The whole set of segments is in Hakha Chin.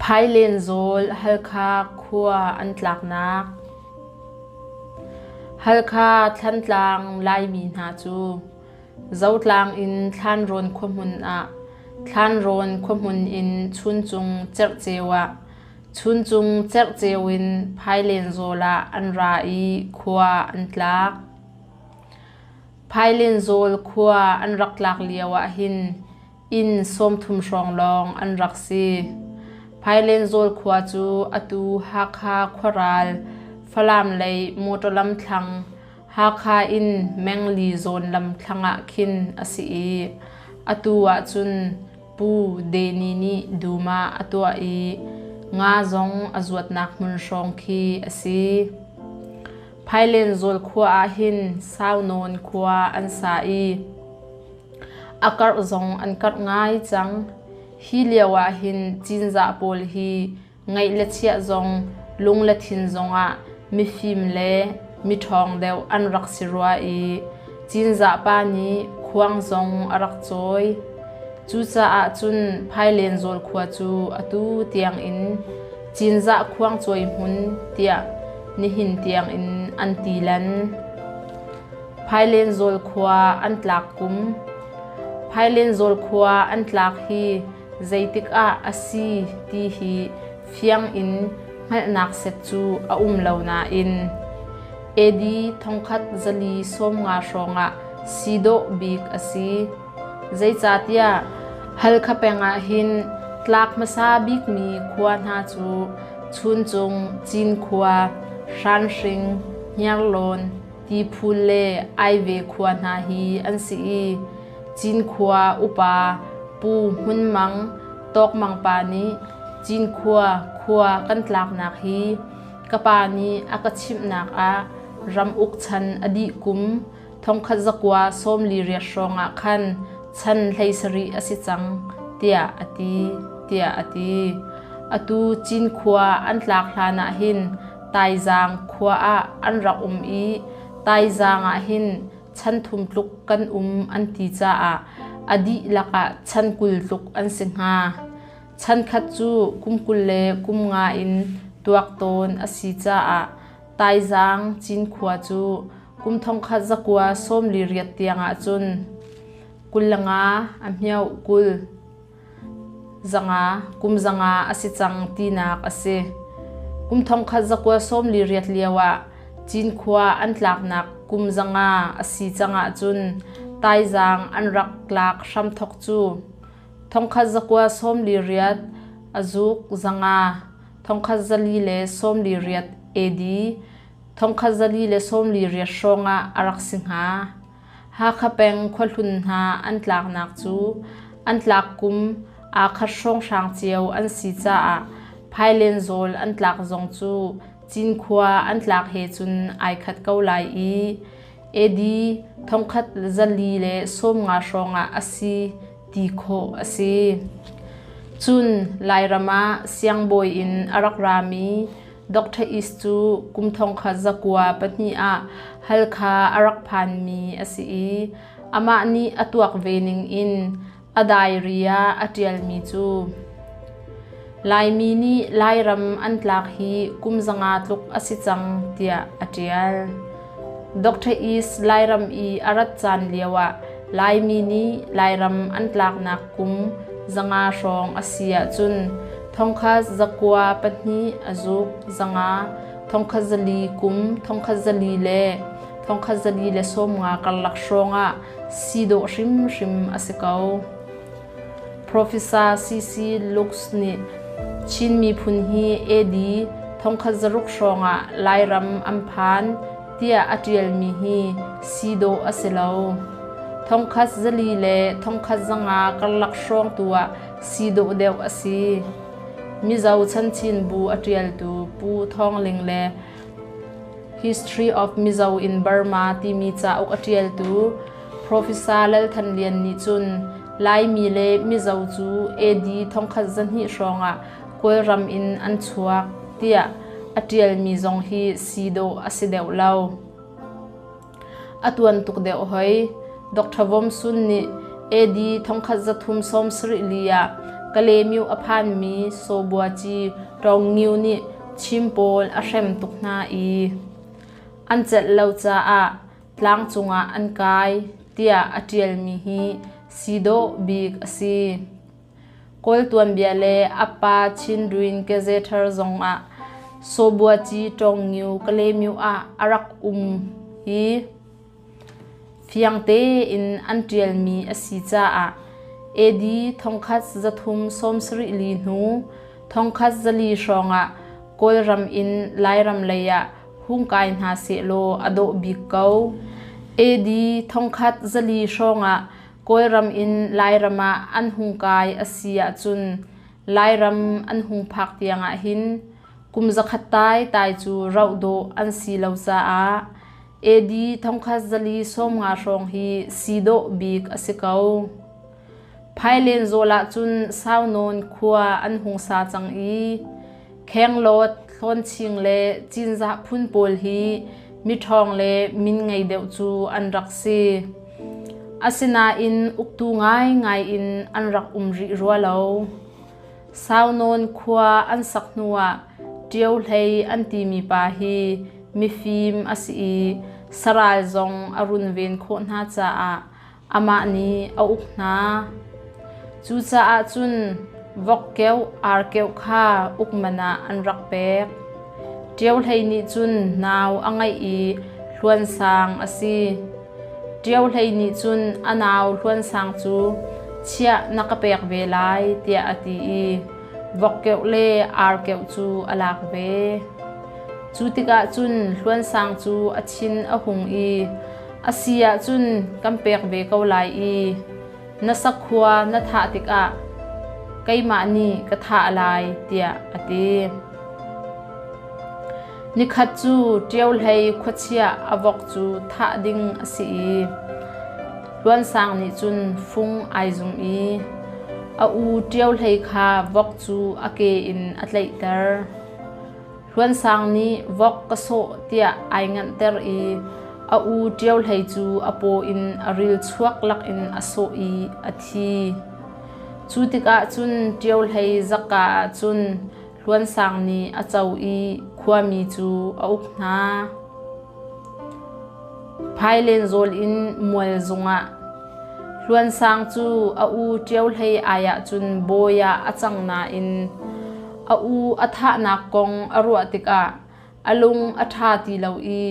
Phailenzawl Halkha khua an tlaknak. Halkha Thlantlang Laimi hna cu Zotlang in Thlanrawn khuahmun ah, Thlanrawn khuahmun in Chuncung cerhceu ah, Chuncung cerhceu in Phailenzawl ah an ra i khua an tlak. Phailenzawl khua an rak tlak lio ahhin inn 30 hrawng lawng an rak si. Phailenzawl khua cu atu Hakha khuaral Falam lei motor lam thlang Hakha in Mengli zawn lam thlang ah khin a si i atu ahcun Pu Deni nih dum ah a tuah i nga zong a zuatnak hmun hrawng khi a si. Phailenzawl khua ah hin sau nawn khua an sa i A karh zong an karh ngai cang. Hi lio ah hin Cinzah pawl hi ngeih le chiah zong lung le thin zongah mifim le miṭhawng deuh an rak si rua i Cinzah pa nih khuang zong a rak cawi. Cucaah cun Phailenzawl khua cu atu tiangin Cinzah khuangcawi hmun tiah nihin tiangin an ti lan. Phailenzawl khua an tlak kum. Phailenzawl khua an tlak hi zeitik ah a si ti hi fiang in hngalhnak set cu a um lo nain AD 1450 hrawngah si dawh bik a si. Zeicahtiah Halkha peng ah hin tlak hmasa bikmi khua hna cu Chuncung, Cinkhua, Hranhring, Hniarlawn, Tiphul le Aive khua hna hi an si i Cinkhua upa Pu Hmun Mang, Tawk Mang pa nih Cinkhua khua kan tlaknak hi ka pa nih a ka chimhnak ah ramuk chan a dih kum 1948 hrawngah khan chan 17 a si cang tiah a ti tiah a ti. Atu Cinkhua an tlak hlan ah hin Taizaang khua ah an rak um i Taizaang ah hin chan thum tluk kan um an ti caah a dihlak ah chan 20 tluk an si hnga. Chan khat cu kum 20 le kum nga in tuak tawn a si caah Taizaang Cinkhua cu kum 1948 tiangah cun 25 a hmioh 20 zanga kum zanga a si cang tinak a si. Kum 1948 lio ah Cinkhua an tlaknak kum zanga a si cang ahcun Taizaang an rak tlak hramthok cu 1948 a zuk zanga 1448 AD 1448 hrawng ah a rak si hnga. Hakha peng khuahlun hna an tlaknak cu an tlak kum aa khat hrawnghrang cio an si caah Phailenzawl an tlak zong cu Cinkhua an tlak he cun ai khat ko lai i AD 1450 hrawngah a si ti khawh a si. Cun Lairam ah siangbawi in a rak rami Dr. East cu kum 1902 ah Halkha a rak phanmi a si i amah nih a tuak ve ning in a diary ah a ṭialmi cu Laimi nih Lairam an tlak hi kum zanga tluk a si cang tiah a ṭial. Dr. East Lairam i a rat caan lioah Laimi nih Lairam an tlaknak kum zanga hrawng a si ahcun 1902 a zuk zanga 1400 kum 1400 le 1450 karlak hrawng ah si dawh hrimhrim a si ko. Professor C.C. Lux nih Chin miphun hi AD 1600 hrawng ah Lairam an phan tiah a ṭialmi hi si dawh a si lo. 1400 le 1500 karlak hrawng tu ah si dawh deuh a si. Mizo chanchin bu a ṭialtu Pu Thawng Ling le History of Mizo in Burma timi cauk a ṭialtu Professor Lal Than Lian nih cun Laimi le Mizo cu AD 1200 hrawngah Kawlram in an chuak tiah a ṭialmi zong hi si dawh a si deuh lo. A tuan tuk deuh hoi. Dr. Vom Sun nih AD 1374 ah Kalaymyo a phanmi Sawbuaci Ṭawng Ngiu nih Chin pawl a hrem tuk hna i an celh lo caah tlang cungah an kai tiah a ṭialmi hi si dawh bik a si. Kawl tuanbia le a pa Chindwin Gazetteer zongah Sawbuaci Ṭawng Ngiu Kalaymyo ah a rak um i Fiang tein an ṭialmi a si caah AD 1374 hnu 1400 hrawngah Kawlram in Lairam lei ah hung kai hna sehlaw a dawh bik ko. AD 1400 hrawngah Kawlram in Lairam ah an hung kai a si ahcun Lairam an hung phak tiangah hin kum zakhat taitai cu rauh dawh an si lo caah AD 1450 hrawng hi si dawh bik a si ko. Phailen zawl ahcun sau nawn khua an hung sa cang i Khenglawt, Hlawnching le Cinzah phun pawl hi miṭhawng le min ngei deuh cu an rak si. Asinain uktu ngaingai in an rak um rih rua lo. Sau nawn khua an sak hnuah Ṭio Hlei an timi pa hi mifim a si i saral zong a runven khawh hna caah amah nih a uk hna. Cucaah cun vok keuh ar keuh kha uk man ah an rak pek. Ṭio Hlei nih cun nau a ngeih i Hluan Sang a si. Ṭio Hlei nih cun a nau Hluan Sang cu chiah na ka pek ve lai tiah a ti i vok keuh le ar keuh cu a lak ve. Cu tikah cun Hluan Sang cu a thin a hung i a si ahcun kan pek ve ko lai i na sakhua na thah tikah keimah nih ka thah lai tiah a ti. Nikhat cu Ṭio Hlei khuachia a vok cu thah ding a si i Hluan Sang nih cun fung ai zum i a u Ṭio Hlei kha vok cu a ke in a tlaihter. Hluan Sang nih vok ka sawh tiah ai nganhter i a u Ṭio Hlei cu a paw in a ril chuak lakin a sawh i a thi. Cu tikah cun Ṭio Hlei zakka ah cun Hluan Sang nih a co i khuami cu a uk hna. Phailen zawl in Mualzung ah Hluan Sang cu a u Ṭio Hlei ai ahcun bawi ah a cang nain a u a thahnak kong a ruah tikah a lung a ṭha ti lo i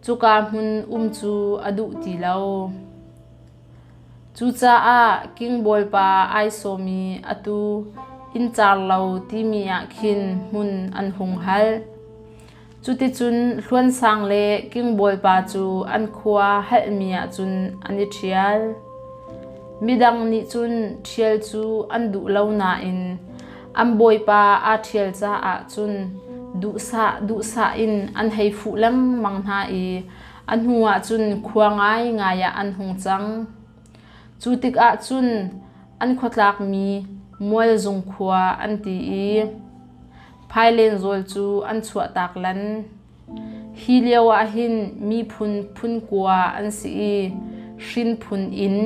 cuka hmun um cu a duh ti lo. Cucaah kingbawipa ai sawm i atu inncar lo timi ah khin hmun an hung hal. Cuticun Hluan Sang le kingbawipa cu an khua halhmi ahcun an i ṭhial. Midang nih cun ṭhial cu an duh lo nain an bawipa aa ṭhial caah cun duhsah duhsah in an hei fuh lengmang hna i A hnu ah cun khua ngaingai ah an hung cang. Cu tikah cun an khuatlakmi Mualzung khua an ti i Phailenzawl cu an chuahtak lan. Hi lio ah hin miphun phun kua an si i hrinphun in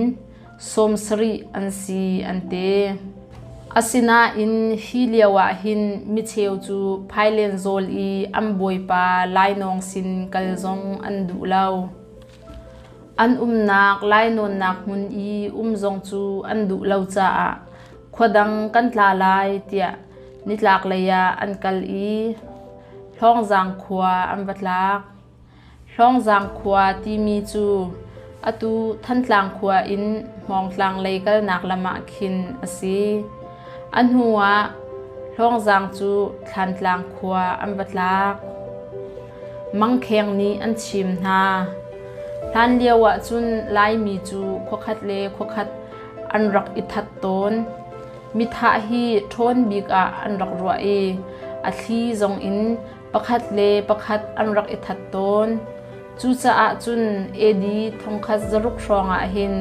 70 an si an ti. Asinain hi lio ah hin micheu cu Phailen zawl i an bawipa lainawng sin kal zong an duh lo. An umnak lainawnnak hmun i um zong cu an duh lo caah khua dang kan tla lai tiah nitlak lei ah an kal i Hlawngzang khua an va tlak. Hlawngzang khua timi cu atu Thantlang khua in Hmawngtlang lei kalnak lam ah khin a si. A hnu ah Hlawngzang cu Thlantlang khua an va tlak. Mangkheng nih an chim hna. Hlanlio ahcun Laimi cu khuakhat le khuakhat an rak i that tawn. Mithah hi ṭhawn bik ah an rak ruah i a thli zong in pakhat le pakhat an rak i that tawn. Cucaah cun AD 1600 hrawng ah hin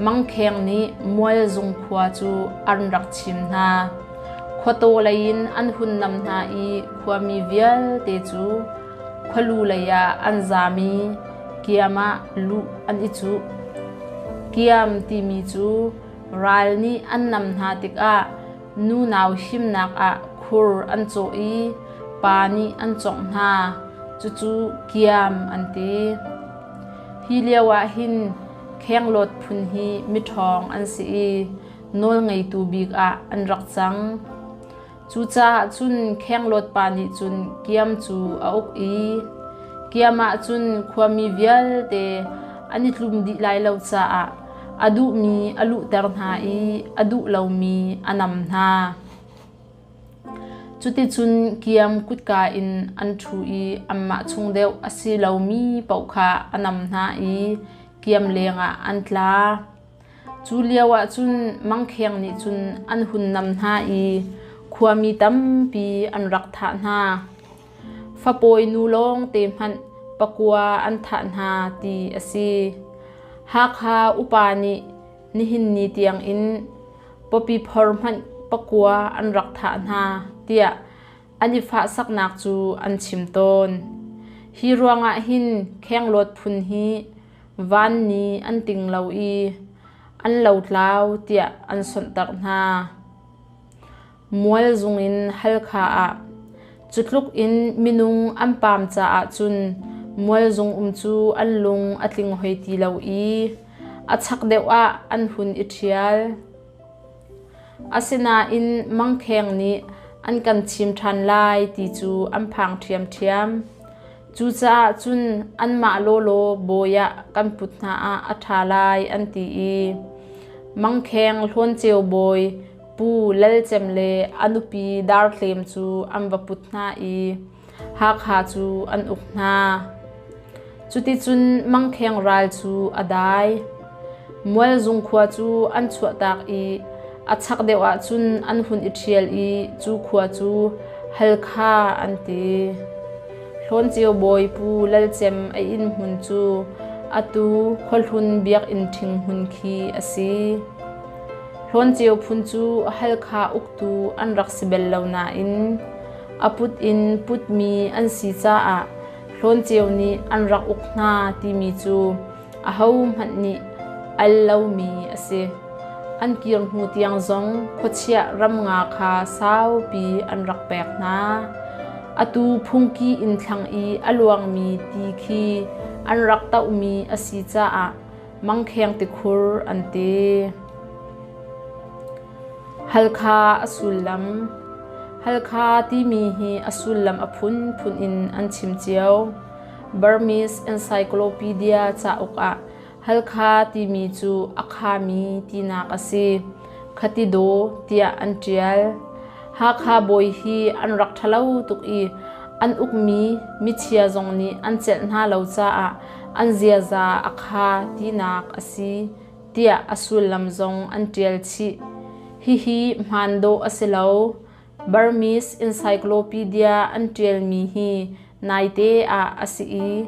Mangkheng nih Mualzung khua cu an rak chim hna. Khuataw lei in an hun nam hna i khuami vialte cu khualu lei ah an zaam i kiam ah luh an i cuh. Kiam timi cu ral nih an nam hna tikah nunau himnak ah khur an cawh i pa nih an cawngh hna. Cucu kiam an ti. Hi lio ah hin Khenglawt phun hi miṭhawng an si i nawlngeitu bik ah an rak cang. Cucaah cun Khenglawt pa nih cun Kiam cu a uk i Kiam ah cun khuami vialte an i tlum dih lai lo caah a duhmi a luhter hna i a duh lomi a nam hna. Cuticun Kiam kutka in an ṭhu i anmah chung deuh a si lomi paoh kha a nam hna i Kiam lengah an tla. Cu lio ahcun mangkheng nih cun an hun nam hna i khuami tampi an rak thah hna. Fapawi nu lawngte hmanh pakua an thah hna ti a si. Hakha upa nih nihin ni tiangin pawpi phor hmanh pakua an rak thah hna tiah an i fahsaknak cu an chim tawn. Hi ruangah hin Khenglawt phun hi van ni an ting lo i an lotlau tiah an sonhtarh hna. Mualzung in Halkha ah cu tluk in minung an paam caah cun Mualzung um cu an lung a tling hoi ti lo i a chak deuh ah an hun i ṭhial. Asinain mangkheng nih an kan chim ṭhan lai ti cu an phang ṭhiamṭhiam. Cucaah cun anmah lawlaw bawi ah kan put hna ah a ṭha lai an ti i mangkheng Hlawnceu bawi Pu Lal Cem le a nupi Dar Tlem cu an va put hna i Hakha cu an uk hna. Cuticun mangkheng ral cu a dai. Mualzung khua cu an chuahtak i a chak deuh ah cun an hun i ṭhial i cu khua cu Halkha an ti. Hlawnceu bawi Pu Lal Cem a inn hmun cu atu Khuahlun biakinn ṭhing hmun khi a si. Hlawnceu phun cu Halkha uktu an rak si bel lo nain a put in putmi an si caah Hlawnceu nih an rak uk hna timi cu ahohmanh nih al lomi a si. An kir hnu tiang zong khuachiah ram nga kha saupi an rak pek hna. Atu phungki inn thlang i a luangmi ti khi an rak tohmi a si caah mangkheng tikhur an ti. Halkha a sullam Halkha timi hi a sullam a phunphun in an chim cio. Burmese Encyclopedia cauk ah Halkha timi cu a khami tinak a si. Khatidaw tiah an ṭial. Hakha bawi hi an rak ṭhalo tuk i an ukmi michia zong nih an celh hna lo caah an ziaza a kha tinak a si tiah a sullam zong an ṭial chih. Hihi hmaan dawh a si lo. Burmese Encyclopedia an ṭialmi hi naite ah a si i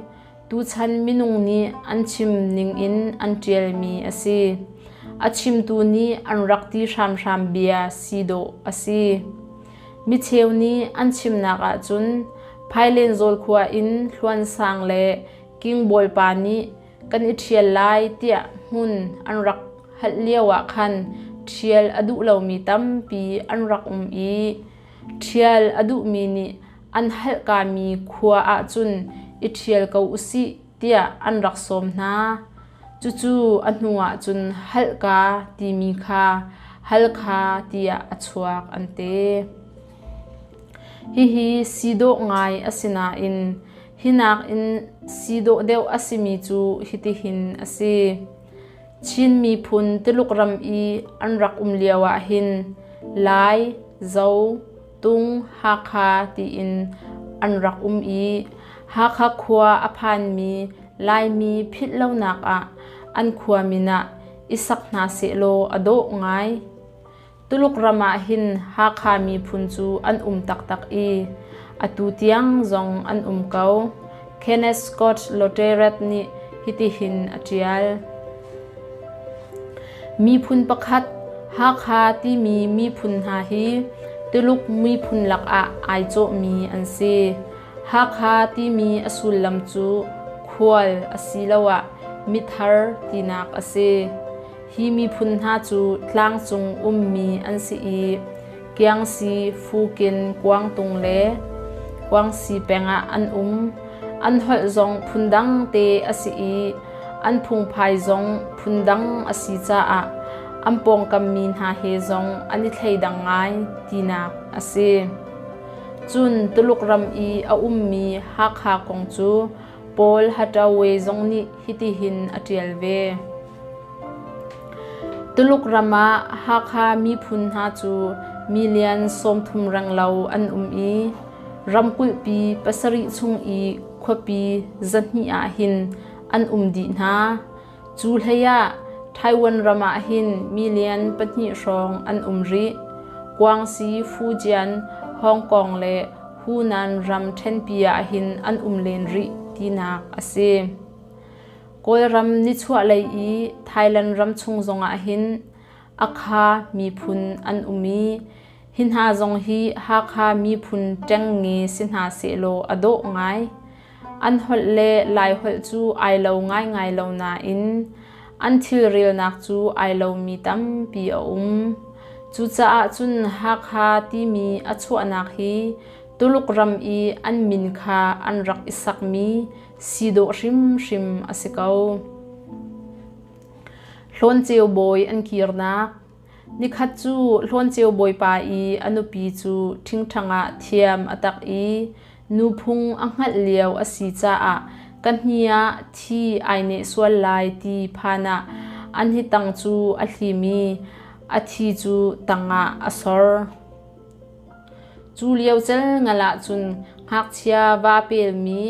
tuchan minung nih an chim ningin an ṭialmi a si. A chimtu nih an rak ti hramhram bia si dawh a si. Micheu nih an chimnak ahcun Phailenzawl khua in Hluansang le Kingbawi pa nih kan i ṭhial lai tiah hmun an rak halh lio ah khan ṭhial a duh lomi tampi an rak um i ṭhial a duhmi nih an halhkami khua ahcun i ṭhial ko usih tiah an rak sawm hna. Cucu a hnu ahcun halhka timi kha Halkha tiah a chuak an ti. Hihi si dawh ngai a si nain hi nakin si dawh deuh a simi cu hitihin a si. Chin miphun Tuluk ram i an rak um lio ahhin Lai, Zo, Tung, Hakha tiin an rak um i Hakha khua a phanmi Laimi philh lonak ah an khua min ah i sak hna sehlaw a dawh ngai. Tuluk ram ah hin Hakha miphun cu an um taktak i atu tiang zong an um ko. Kenneth Scott Loteret nih hitihin a ṭial. Miphun pakhat Hakha timi miphun hna hi Tuluk miphun lakah ai cawhmi an si. Hakha timi a sullam cu khual asiloah mithar tinak a si. Hi miphun hna cu tlangcung ummi an si i Kiangsi, Fukin, Kuangtung le Kuangsi peng ah an um. An holh zong phundang te a si i an phungphai zong phundang a si caah an pawngkam mi hna he zong an i thleidang ngai tinak a si. Cun Tuluk ram i a ummi Hakha kong cu Paul Hattaway zong nih hitihin a ṭial ve. Tuluk ram ah Hakha miphun hna cu million 30 renglo an um i ramkulhpi pasarih chung i khuapi 200 ah hin an um dih hna. Cu hlei ah Taiwan ram ah hin million pahnih hrawng an um rih. Guangxi, Fujian, Hong Kong le Hunan ram ṭhenpi ah hin an um len rih tinak a si. Kawlram nichuahlei i Thailand ram chung zongah hin Akha miphun an um i hi hna zong hi Hakha miphun ṭengnge si hna sehlaw a dawh ngai. An holh le Laiholh cu ai lo ngaingai lo nain an thilrelnak cu ai lomi tampi a um. Cucaah cun Hakha timi a chuahnak hi Tuluk ram i an min kha an rak i sakmi si dawh hrimhrim a si ko. Hlawnceu bawi an kirnak Nikhat cu Hlawnceu bawipa i a nupi cu ṭhingṭhang ah thiam a tak i nuphung a hngalh lio a si caah ka hni ah thi ai neh sual lai ti phan ah an hi tang cu a hlim i a thi cu tangah a sor. Cu lio celngal ah cun ngakchia va pelmi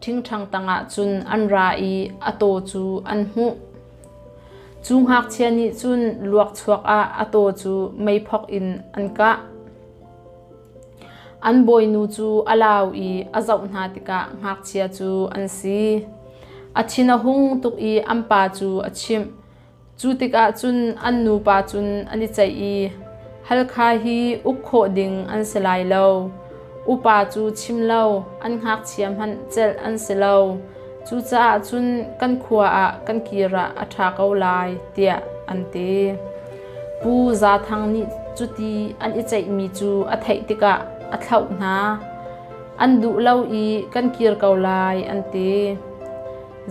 ṭhingṭhang tangah cun an ra i a taw cu an hmuh. Cu ngakchia nih cun luakchuak ah a taw cu meifok in an kah. An bawinu cu a lau i a zoh hna tikah ngakchia cu an si. A thin a hung tuk i an pa cu a chimh. Cu tikah cun an nupa cun an i ceih i Halkha hi uk khawh ding an si lai lo. Upa cu chim lo, an ngakchia hmanh celh an si lo. Cucaah cun kan khua ah kan kir ah a ṭha ko lai, tiah an ti. Pu Za Thang nih cuti an i ceihmi cu a theih tikah a thlauh hna. An duh lo i kan kir ko lai an ti.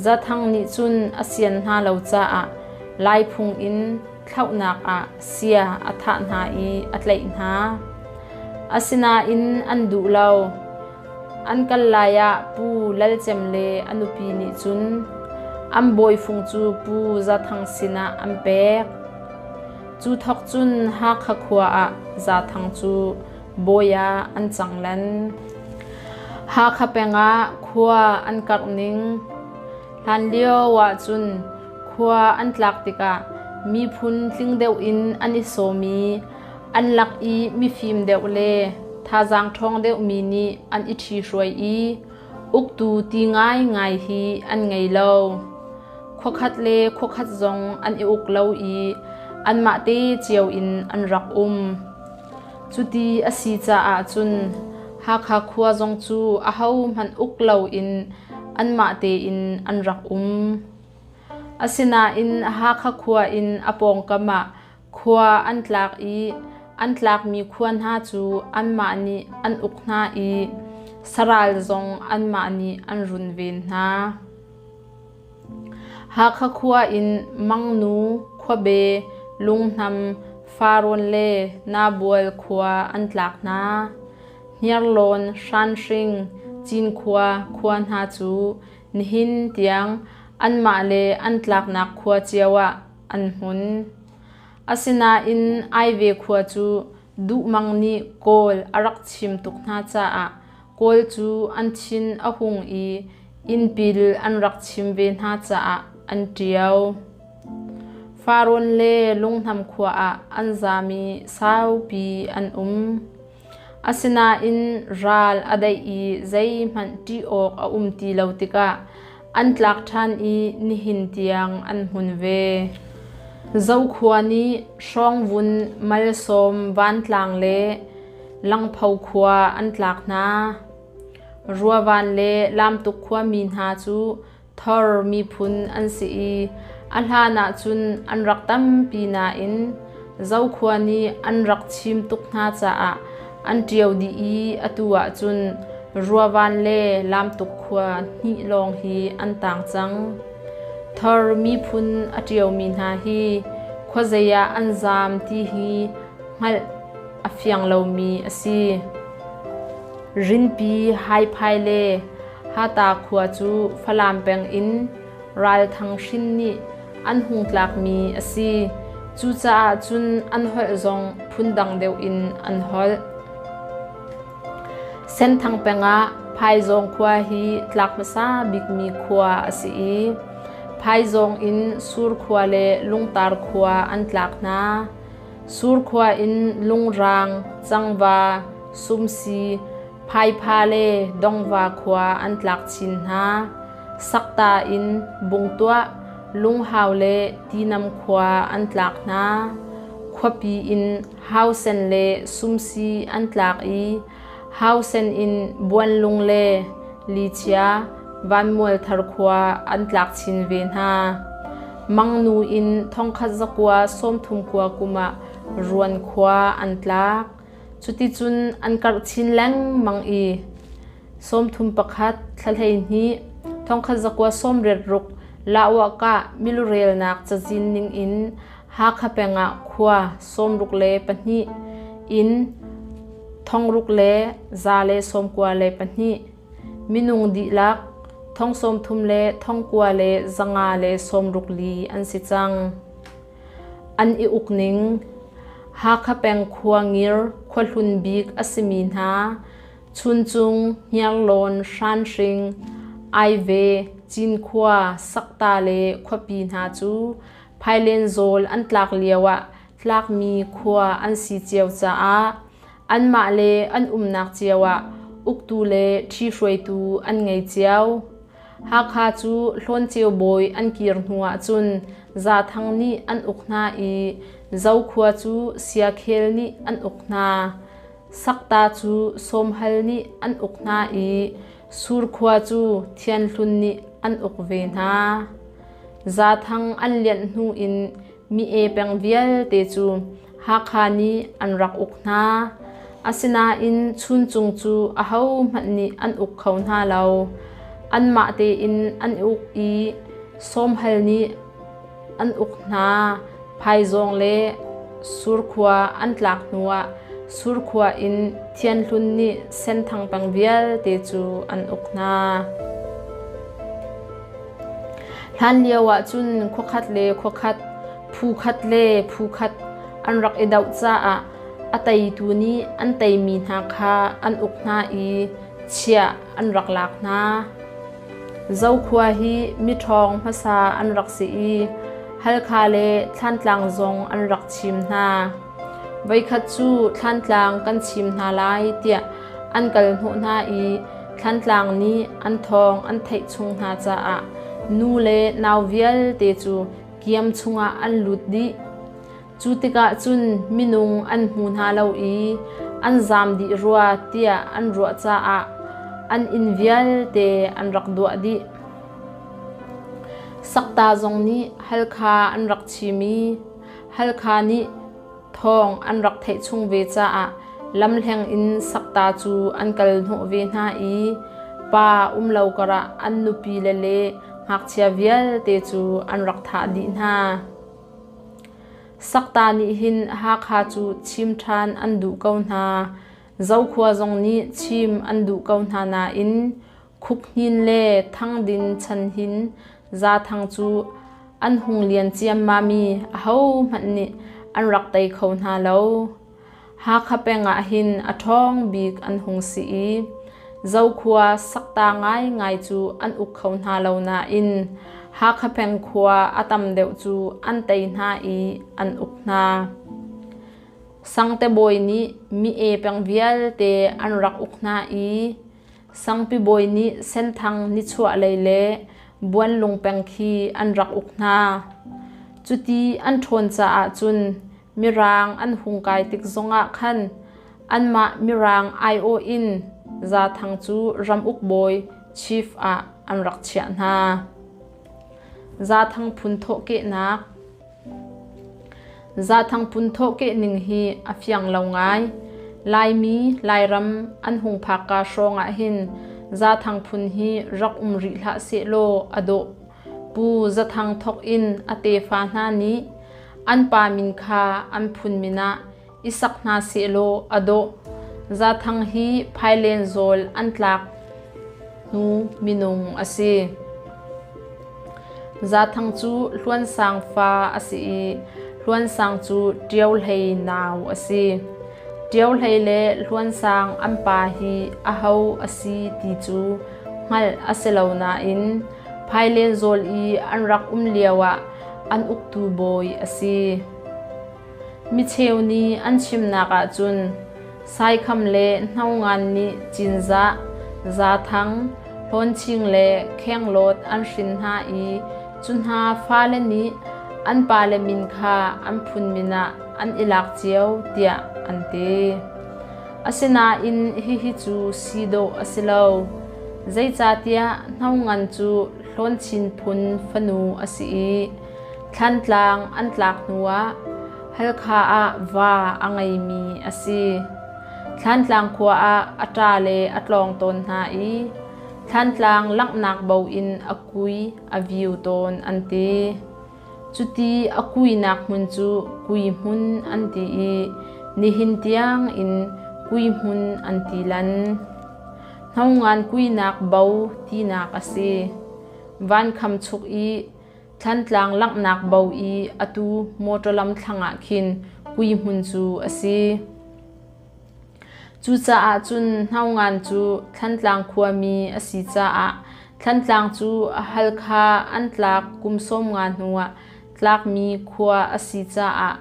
Za Thang nih cun a sian hna lo caah Laiphung in thlauhnak ah sia a thah hna i a tlaih hna. Asinain an duh lo. An kal lai ah Pu Lal Cem le a nupi nih cun an bawifung cu Pu Za Thang sinah an pek. Cu thawk cun Hakha khua ah Za Thang cu bawi ah an cang lan. Hakha peng ah khua an karh ning. Hlanlio ahcun khua an tlak tikah miphun tling deuh in an i sawm i an lak i mifim deuh le thazaang ṭhawng deuhmi nih an i ṭhihruai i uktu ti ngaingai hi an ngei lo. Khuakhat le khuakhat zong an i uk lo i anmah te cio in an rak um. Cuti a si caah cun Hakha khua zong cu ahohmanh uk loin anmah tein an rak um. Asinain Hakha khua in a pawngkam ah Khua an tlak i an tlakmi khua hna cu anmah nih an uk hna i saral zong anmah nih an runven hna. Hakha khua in Mangnu, Khuabe, Lunghnam, Farrawn le Nabual khua an tlak hna. Hniarlawn, Hranhring, Cinkhua khua hna cu nihin tiang anmah le an tlaknak khua cio ah an hmun. Asinain Aive khua cu Duhmang nih Kawl a rak chim tuk hna caah Kawl cu an thin a hung i innpil an rak chim ve hna caah an ṭio. Farrawn le Lunghnam khua ah an zaam i saupi an um. Asinain ral a daih i zeihmanh ṭih awk a um ti lo tikah an tlak ṭhan i nihin tiang an hmun ve. Zokhua nih Hrawngvun, Malsawm, Vantlang le Langpho khua an tlak hna. Ruavan le Lamtuk khuami hna cu Thor miphun an si i a hlan ahcun an rak tampi nain Zokhua nih an rak chim tuk hna caah an ṭio dih i atu ahcun Ruavan le Lamtuk khua hnih lawng hi an tang cang. Thor miphun a ṭiomi hna hi khuazei ah an zaam ti hi hngalh a fiang lomi a si. Rinpi, Haiphai le Hata khua cu Falam peng in Ralthang hrin nih an hung tlakmi a si. Cucaah cun an holh zong phundang deuh in an holh. Senthang peng ah Phaizawng khua hi tlak hmasa bikmi khua a si i Phaizawng in Surkhua le Lungtar khua an tlak hna. Surkhua in Lungrang, Cangva, Sumsi, Phaipha le Dongva khua an tlak chin hna. Sakta in Bungtuah, Lunghau le Tinam khua an tlak hna. Khuapi in Hausen le Sumsi an tlak i Hausen in Buanlung le Lichia, Vanmualthar khua an tlak chin ve hna. Mangnu in thongkhat zakua 39 kum ah Ruan khua an tlak. Cuticun an karh chin lengmang i 31 thla 12 thongkhat zakua 86 Lahwahkah milurelnak cazin ningin Hakha peng ah khua 62 inn 6192 minung dihlak 33,964 an si cang. An i ukning Hakha peng khua ngir khuahlun bik a simi hna Chuncung, Hniarlawn, Hranhring, Aive, Cinkhua, Sakta le khuapi hna cu Phailenzawl an tlak lioah tlakmi khua an si cio caah anmah le an umnak cio ah uktu le ṭhihruaitu an ngei cio. Hakha cu Hlawnceu bawi an kir hnuah cun Zaathang nih an uk hna i Zokhua cu Siakhel nih an uk hna. Sakta cu Sawmhal nih an uk hna i Surkhua cu Thianhlun nih an uk ve hna. Zaathang an lianh hnu in mi-e peng vialte cu Hakha nih an rak uk hna. Asinain Chuncung cu ahohmanh nih an uk kho hna lo. Anmah tein an i uk i Sawmhal nih an uk hna. Phaizawng le Surkhua an tlak hnuah Surkhua in Thianhlun nih Senthang peng vialte cu an uk hna. Hlanlio ahcun khuakhat le khuakhat, phu khat le phu khat an rak i doh caah a teitu nih an teimi hna kha an uk hna i chiah an rak lak hna. Zokhua hi miṭhawng hmasa an rak si i Halkha le Thlantlang zong an rak chim hna. Voikhat cu Thlantlang kan chim hna lai tiah an kal hnawh hna i Thlantlang nih an thawng an theih chung hna caah nu le nau vialte cu kiam chungah an lut dih. Cu tikah cun minung an hmu hna lo i an zaam dih rua tiah an ruah caah an inn vialte an rak duah dih. Sakta zong nih Halkha an rak chim i Halkha nih thawng an rak theih chung ve caah lamhleng in Sakta cu an kal hnawh ve hna i pa um lo karah an nupile le ngakchia vialte cu an rak thah dih hna. Sakta nih hin Hakha cu chim ṭhan an duh ko hna. Zokhua zong nih chim an duh ko hna nain Khukhnin le Thangdin chan hin Zaathang cu an hung lian ciammam i ahohmanh nih an rak tei kho hna lo. Hakha peng ah hin a ṭhawng bik an hung si i Zokhua Sakta ngaingai cu an uk kho hna lo nain Hakha peng khua a tam deuh cu an tei hna i an uk hna. Sangte bawi nih mi-e peng vialte an rak uk hna i Sangpi bawi nih Senthang nichuahlei le Buanlung peng khi an rak uk hna. Cuti an ṭhawn caah cun Mirang an hung kai tik zongah khan anmah Mirang aiawh in Zaathang cu ramuk bawi chief ah an rak chiah hna. Zaathang phun thawhkehnak. Zathang phun thawhkeh ning hi a fiang lo ngai. Laimi, Lairam an hung phakka hrawng ah hin Zathang phun hi rak um rih hlah sehlaw a dawh. Pu Zathang thawk in a tefa hna nih an pa min kha an phun min ah i sak hna sehlaw a dawh. Zathang hi Phailen zawl an tlak hnu minung a si. Zathang cu Hluansang fa a si i Hluansang cu Ṭio Hlei nau a si. Ṭio Hlei le Hluansang an pa hi aho a si ti cu hngalh a si lo nain Phailen zawl i an rak um lioah an uktu bawi a si. Micheu nih an chimnak ahcun Saikham le Hnongan nih Cinzah, Zathang, Hlawnching le Khenglawt an hrin hna i cu hna fale nih an pale min kha an phun min ah an i lak cio tiah an ti. Asinain hihi cu si dawh a si lo. Zeicahtiah Hnongan cu Hlawnchin phun fanu a si i Thlantlang an tlak hnuah Halkha ah va a ngeimi a si. Thlantlang khua ah a ṭa le a tlawng tawn hna i Thlantlang langhnak bo in a kui a viu tawn an ti. Cuti a kuinak hmun cu kui hmun an ti i nihin tiang in kui hmun an ti lan. Hnongan kuinak bo tinak a si. Vankham chuk i Thlantlang langhnak bo i atu motor lam thlang ah khin kui hmun cu a si. Cucaah cun Hnaungan cu Thlantlang khuami a si caah Thlantlang cu Halkha an tlak kum 50 hnuah tlakmi khua a si caah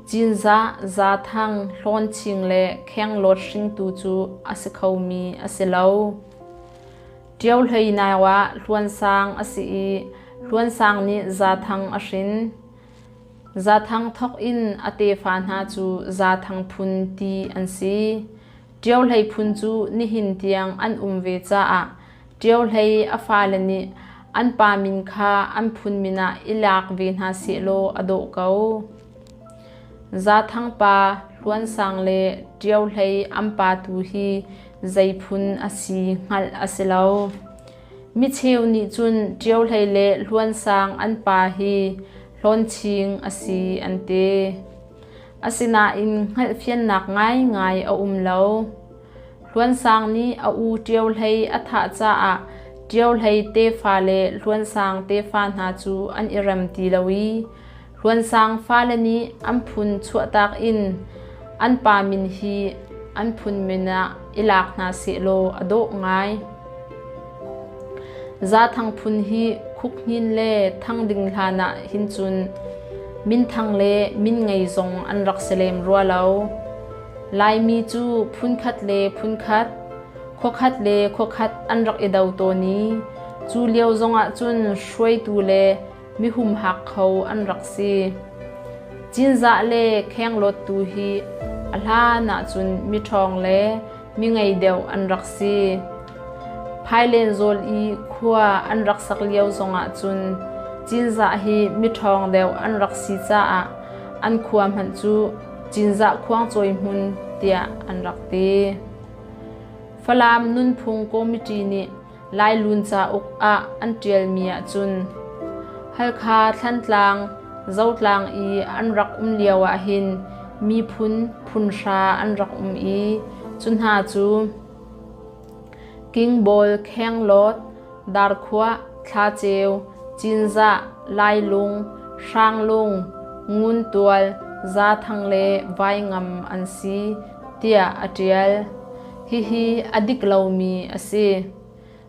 Cinzah, Zathang, Hlawnching le Khenglawt hringtu cu a si khomi a si lo. Ṭio hlei nau ah Hluansang a si i Hluansang nih Zathang a hrin. Zathang thawk in a tefa hna cu Zathang phun ti an si. Ṭio hlei phun cu nihin tiang an um ve caah Ṭio hlei a fale nih an pa min kha an phun min ah i lak ve hna sehlaw a dawh ko. Zathang pa Hluansang le Ṭio hlei an pa tu hi zei phun a si hngalh a si lo. Micheu nih cun Ṭiohlei le Hluansang an pa hi Hlawnching a si an ti. Asinain hngalhfiannak ngaingai a um lo. Hluansang nih a u Ṭiohlei a thah caah Ṭiohlei tefa le Hluansang tefa hna cu an i rem ti lo i Hluansang fale nih an phun chuahtak in an pa min hi an phun min ah i lak hna sehlaw a dawh ngai. Zathang phun hi Khukhnin le Thangding hlan ah hin cun minthang le min ngei zong an rak si lem rua lo. Laimi cu phunkhat le phunkhat, khuakhat le khuakhat an rak i do tawn i cu lio zongah cun hruaitu le mihumhak kho an rak si. Cinzah le khenglawt tu hi a hlan ahcun miṭhawng le mi ngei deuh an rak si. Phailen zawl i khua an rak sak lio zongah cun Cinzah hi miṭhawng deuh an rak si caah an khua hmanh cu Cinzah khuangcawi hmun tiah an rak ti. Falam Nunphung Committee nih Lailun cauk ah an ṭialmi ahcun Halkha, Thlantlang, Zotlang i an rak um lio ahhin miphun phunhra an rak um i cu hna cu Kingbawl, Khenglawt, Darkhuah, Thlaceu, Cinzah, Lailung, Hranglung, Nguntual, Zathang le Vaingam an si tiah a ṭial. Hihi a dik lomi a si.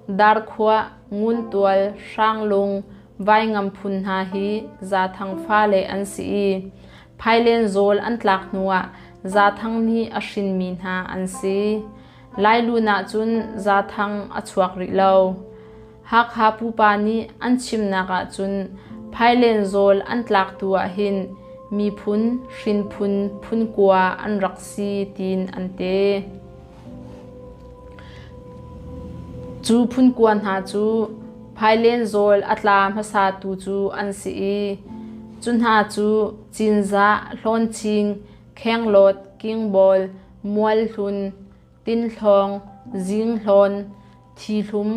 Darkhuah, Nguntual, Hranglung, Vaingam phun hna hi Zathang fale an si i Phailen zawl an tlak hnuah Zathang nih a hrinmi hna an si. Lailun ahcun Zathang a chuak rih lo. Hakha pupa nih an chimnak ahcun Phailen zawl an tlak tu ahhin miphun, hrinphun, phunkua an rak si tiin an ti. Cu phunkua hna cu Phailen zawl a tla hmasatu cu an si i. Cu hna cu Cinzah, Hlawnching, Khenglawt, Kingbawl, Mualhlun, Tinhlawng, Zinghlawn, Thihlum,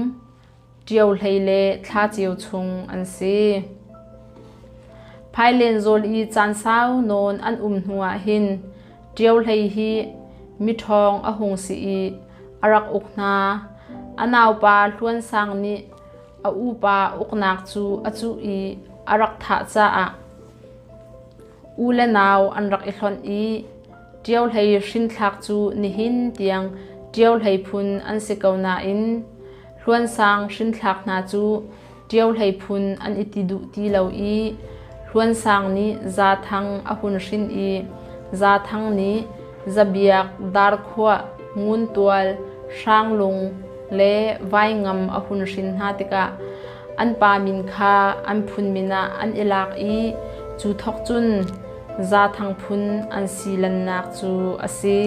Ṭiohlei le Thlaceu chung an si. Phailenzawl i caan sau nawn an um hnu ah hin Ṭiohlei hi miṭhawng a hung si i a rak uk hna. A naupa Hluan Sang nih a upa uknak cu a cuh i a rak thah caah u le nau an rak i hlonh i Ṭiohlei hrinthlak cu nihin tiang Ṭiohlei phun an si ko nain Hluansang hrinthlak hna cu Ṭiohlei phun an i ti duh ti lo i Hluansang nih Zaathang a hun hrin i Zaathang nih Zabiak, Darkhuah, Nguntual, Hranglung le Vaingam a hun hrin hna tikah an pa min kha an phun min ah an i lak i cu thawk cun Zaathang phun an si lannak cu a si.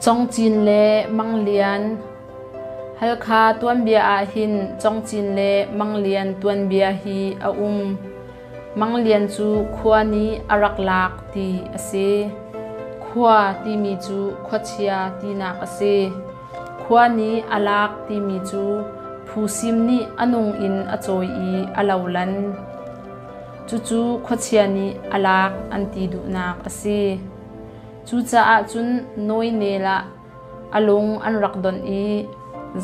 Congcin le Manglian Halkha tuanbia ahhin Congcin le Manglian tuanbia hi a um. Manglian cu khua nih a rak lak ti a si. Khua timi cu khuachia tinak a si. Khua nih a lak timi cu phusim nih a nung in a cawi i a lolan. Cucu khuachia nih a lak an ti duhnak a si. Cucaah cun nawi nel ah a lung an rak donh i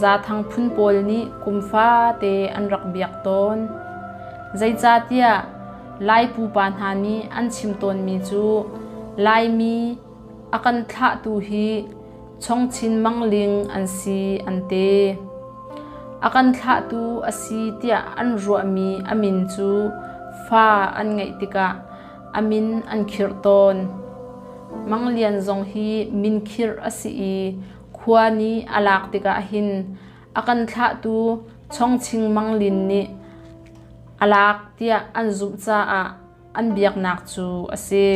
Zaathang phun pawl nih kum fate an rak biak tawn. Zeicahtiah Lai pupa hna nih an chim tawnmi cu Laimi a kan thlahtu hi Chongchin Mangling an si an ti. A kan thlahtu a si tiah an ruahmi a min cu fa an ngeih tikah a min an khirh tawn. Manglian zong hi min khirh a si i khua nih a lak tikah hin a kan thlahtu Chongching Manglin nih a lak tiah an zumh caah an biaknak cu a si.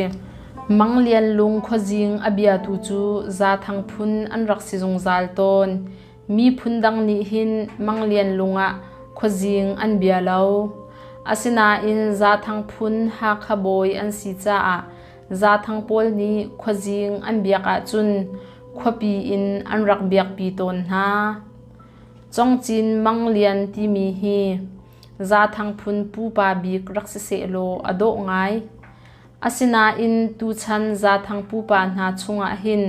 Manglian lung khuazing a biatu cu Zaathang phun an rak si zungzal tawn. Miphun dang nih hin Manglian lung ah khuazing an bia lo. Asinain Zaathang phun Hakha bawi an si caah Zaathang pawl nih khuazing an biak ahcun khuapi in an rak biakpi tawn hna. Congcin Manglian timi hi Zaathang phun pupa bik rak si sehlaw a dawh ngai. Asinain tuchan Zaathang pupa hna chungah hin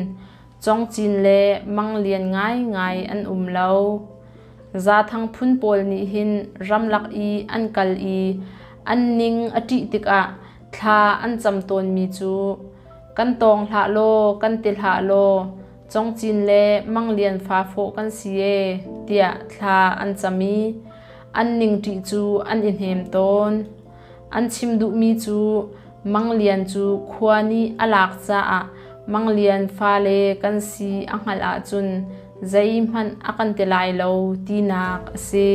Congcin le Manglian ngaingai an um lo. Zaathang phun pawl nih hin ramlak i an kal i an ning a ṭih tikah thla an cam tawnmi cu kan tawng hlah law kan ti hlah law Congcin le Manglian fa fawh kan si ee tiah thla an cam i an ningṭih cu an i hnem tawn. An chim duhmi cu Manglian cu khua nih a lak caah Manglian fale kan si a hngalh ahcun zeihmanh a kan ti lai lo tinak a si.